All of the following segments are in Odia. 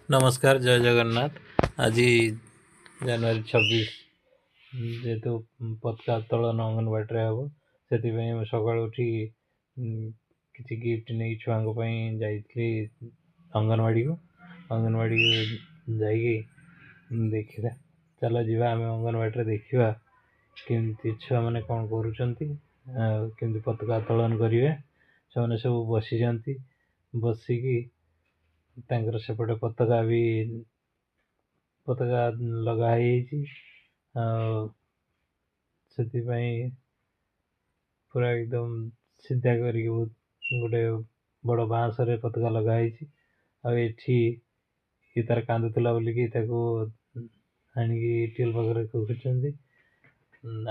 ନମସ୍କାର, ଜୟ ଜଗନ୍ନାଥ। ଆଜି ଜାନୁଆରୀ 26, ଯେହେତୁ ପତାକା ଉତ୍ତୋଳନ ଅଙ୍ଗନବାଡ଼ିରେ ହେବ, ସେଥିପାଇଁ ମୁଁ ସକାଳୁ ଉଠି କିଛି ଗିଫ୍ଟ ନେଇ ଛୁଆଙ୍କ ପାଇଁ ଯାଇଥିଲି ଅଙ୍ଗନବାଡ଼ିକୁ। ଅଙ୍ଗନବାଡ଼ିକୁ ଯାଇକି ଦେଖିବା, ଚାଲ ଯିବା ଆମେ ଅଙ୍ଗନବାଡ଼ିରେ ଦେଖିବା କେମିତି ଛୁଆମାନେ କ'ଣ କରୁଛନ୍ତି ଆଉ କେମିତି ପତାକା ଉତ୍ତୋଳନ କରିବେ। ସେମାନେ ସବୁ ବସିଛନ୍ତି, ବସିକି ତାଙ୍କର ସେପଟେ ପତାକା ବି ପତାକା ଲଗା ହେଇଯାଇଛି। ଆଉ ସେଥିପାଇଁ ପୁରା ଏକଦମ ସିଧା କରିକି ବହୁତ ଗୋଟେ ବଡ଼ ବାଉଁଶରେ ପତାକା ଲଗା ହେଇଛି। ଆଉ ଏଠି ଇଏ ତାର କାନ୍ଦୁଥିଲା ବୋଲିକି ତାକୁ ଆଣିକି ଟିଏଲ ପାଖରେ ରଖୁଛନ୍ତି।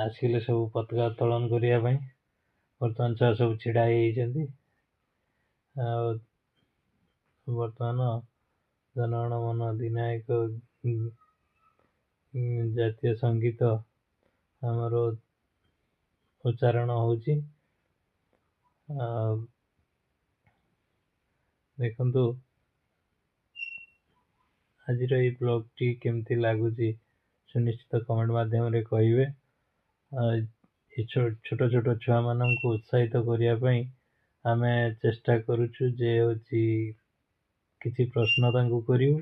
ଆସିଲେ ସବୁ ପତାକା ଉତ୍ତୋଳନ କରିବା ପାଇଁ। ବର୍ତ୍ତମାନ ଛୁଆ ସବୁ ଛିଡ଼ା ହେଇଯାଇଛନ୍ତି। ଆଉ ବର୍ତ୍ତମାନ ଜନଗଣ ମନ ଅଧିନାୟକ ଜାତୀୟ ସଙ୍ଗୀତ ଆମର ଉଚ୍ଚାରଣ ହେଉଛି। ଆଉ ଦେଖନ୍ତୁ, ଆଜିର ଏଇ ବ୍ଲଗ୍ଟି କେମିତି ଲାଗୁଛି ସୁନିଶ୍ଚିତ କମେଣ୍ଟ ମାଧ୍ୟମରେ କହିବେ। ଏ ଛୋଟ ଛୋଟ ଛୁଆମାନଙ୍କୁ ଉତ୍ସାହିତ କରିବା ପାଇଁ ଆମେ ଚେଷ୍ଟା କରୁଛୁ ଯେ ହେଉଛି କିଛି ପ୍ରଶ୍ନ ତାଙ୍କୁ କରିବୁ,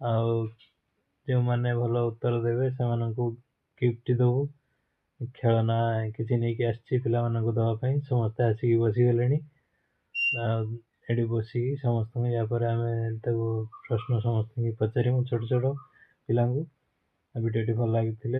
ଆଉ ଯେଉଁମାନେ ଭଲ ଉତ୍ତର ଦେବେ ସେମାନଙ୍କୁ ଗିଫ୍ଟ ଦେବୁ। ଖେଳନା କିଛି ନେଇକି ଆସିଛି ପିଲାମାନଙ୍କୁ ଦେବା ପାଇଁ। ସମସ୍ତେ ଆସିକି ବସିଗଲେଣି। ଆଉ ଏଠି ବସିକି ସମସ୍ତଙ୍କୁ ୟା ପରେ ଆମେ ତାକୁ ପ୍ରଶ୍ନ ସମସ୍ତଙ୍କୁ ପଚାରିବୁ, ଛୋଟ ଛୋଟ ପିଲାଙ୍କୁ। ଭିଡ଼ିଓଟି ଭଲ ଲାଗିଥିଲେ